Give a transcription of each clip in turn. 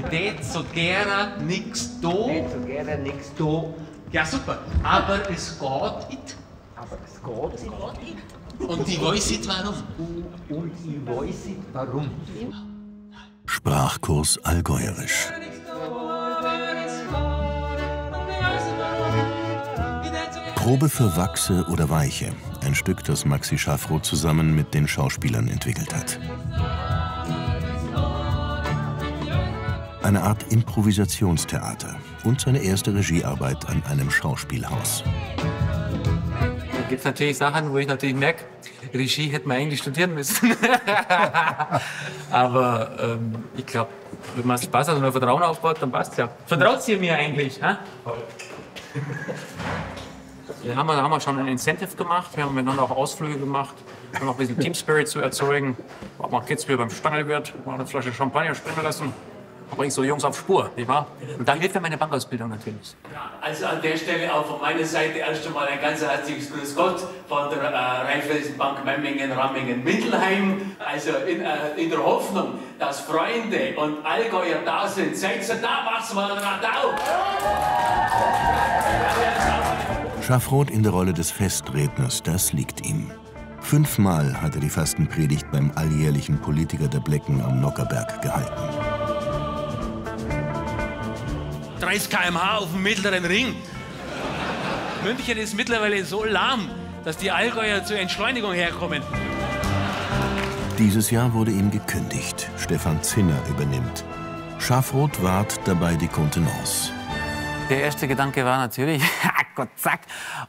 Ich tät so gern nix do. Tät so gern nix do. Ja, super. Aber es geht nicht. Aber es geht nicht. Und ich weiß nicht warum. Und ich weiß nicht warum. Sprachkurs Allgäuerisch. Probe für Wachse oder Weiche. Ein Stück, das Maxi Schafroth zusammen mit den Schauspielern entwickelt hat. Eine Art Improvisationstheater und seine erste Regiearbeit an einem Schauspielhaus. Da gibt es natürlich Sachen, wo ich natürlich merke, Regie hätte man eigentlich studieren müssen. Aber ich glaube, wenn man Spaß hat und man Vertrauen aufbaut, dann passt es ja. Vertraut ihr mir eigentlich? Ha? Da haben wir schon ein Incentive gemacht, wir haben miteinander auch Ausflüge gemacht, um noch ein bisschen Team Spirit zu erzeugen. Auch Kitzbühel beim Stangelwirt, mal eine Flasche Champagner springen lassen. Bringst du Jungs auf Spur, nicht wahr? Und dann hilft mir meine Bankausbildung natürlich. Ja, also an der Stelle auch von meiner Seite erst einmal ein ganz herzliches Grüß Gott von der Raiffeisenbank Memmingen, Rammingen, Mittelheim. Also in der Hoffnung, dass Freunde und Allgäuer da sind. Seid ihr da, macht's mal ein Radau! Schafroth in der Rolle des Festredners, das liegt ihm. 5-mal hat er die Fastenpredigt beim alljährlichen Politiker der Blecken am Nockherberg gehalten. 30 km/h auf dem mittleren Ring. München ist mittlerweile so lahm, dass die Allgäuer zur Entschleunigung herkommen. Dieses Jahr wurde ihm gekündigt. Stefan Zinner übernimmt. Schafroth wahrt dabei die Kontenance. Der erste Gedanke war natürlich, Gott, zack.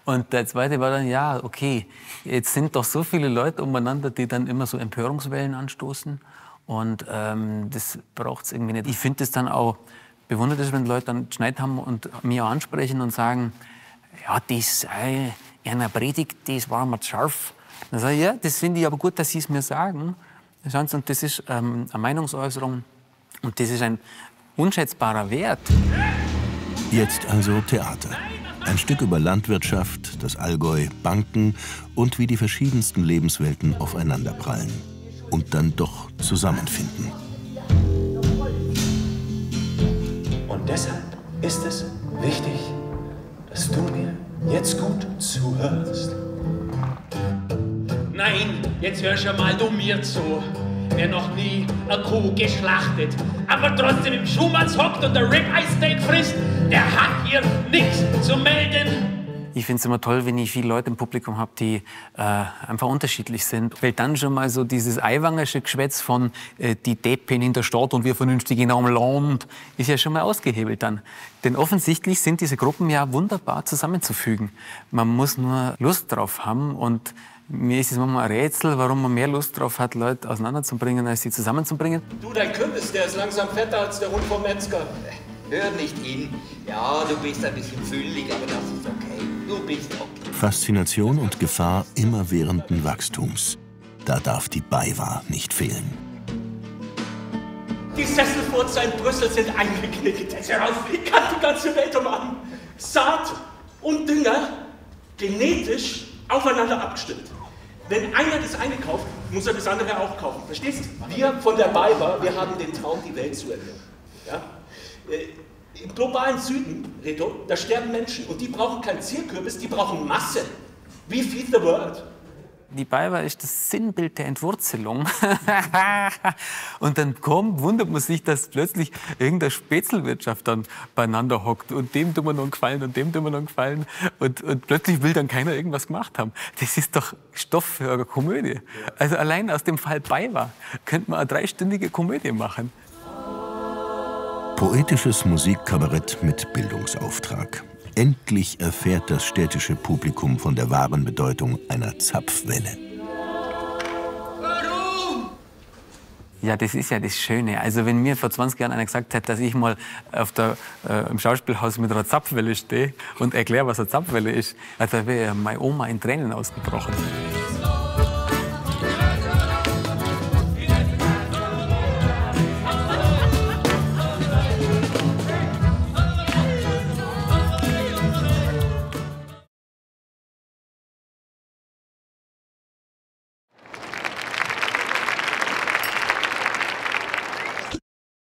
Und der zweite war dann, ja, okay, jetzt sind doch so viele Leute umeinander, die dann immer so Empörungswellen anstoßen. Und das braucht's irgendwie nicht. Ich finde es dann auch bewundert es, wenn Leute dann Schneid haben und mich auch ansprechen und sagen, ja, das einer Predigt, das war mir zu scharf. Dann sage ich, ja, das finde ich aber gut, dass Sie es mir sagen. Und das ist eine Meinungsäußerung und das ist ein unschätzbarer Wert. Jetzt also Theater. Ein Stück über Landwirtschaft, das Allgäu, Banken und wie die verschiedensten Lebenswelten aufeinanderprallen und dann doch zusammenfinden. Und deshalb ist es wichtig, dass du mir jetzt gut zuhörst. Nein, jetzt hör schon mal du mir zu. Wer noch nie eine Kuh geschlachtet, aber trotzdem im Schumanns hockt und der Ribeye Steak frisst, der hat hier nichts zu melden. Ich find's immer toll, wenn ich viele Leute im Publikum hab, die einfach unterschiedlich sind. Weil dann schon mal so dieses aiwangersche Geschwätz von die Deppen in der Stadt und wir Vernünftigen am Land ist ja schon mal ausgehebelt dann. Denn offensichtlich sind diese Gruppen ja wunderbar zusammenzufügen. Man muss nur Lust drauf haben und mir ist es manchmal ein Rätsel, warum man mehr Lust drauf hat, Leute auseinanderzubringen, als sie zusammenzubringen. Du, dein Kürbis, der ist langsam fetter als der Hund vom Metzger. Hör nicht hin. Ja, du bist ein bisschen füllig, aber das ist okay. Du bist okay. Faszination und Gefahr immerwährenden Wachstums. Da darf die BayWa nicht fehlen. Die Sesselfurzer in Brüssel sind eingeknickt. Jetzt hör auf, ich kann die ganze Welt umarmen. Saat und Dünger genetisch aufeinander abgestimmt. Wenn einer das eine kauft, muss er das andere auch kaufen. Verstehst? Wir von der BayWa, wir haben den Traum, die Welt zu ernähren. Ja? Im globalen Süden, Reto, da sterben Menschen und die brauchen keinen Zierkürbis, die brauchen Masse. We feed the world. Die BayWa ist das Sinnbild der Entwurzelung. Und dann wundert man sich, dass plötzlich irgendeine Spätzelwirtschaft dann beieinander hockt und dem tut man noch einen Gefallen und dem tut man noch einen Gefallen und plötzlich will dann keiner irgendwas gemacht haben. Das ist doch Stoff für eine Komödie. Also allein aus dem Fall BayWa könnte man eine dreistündige Komödie machen. Poetisches Musikkabarett mit Bildungsauftrag. Endlich erfährt das städtische Publikum von der wahren Bedeutung einer Zapfwelle. Warum? Ja, das ist ja das Schöne. Also wenn mir vor 20 Jahren einer gesagt hat, dass ich mal auf der, im Schauspielhaus mit einer Zapfwelle stehe und erkläre, was eine Zapfwelle ist, also da wäre meine Oma in Tränen ausgebrochen.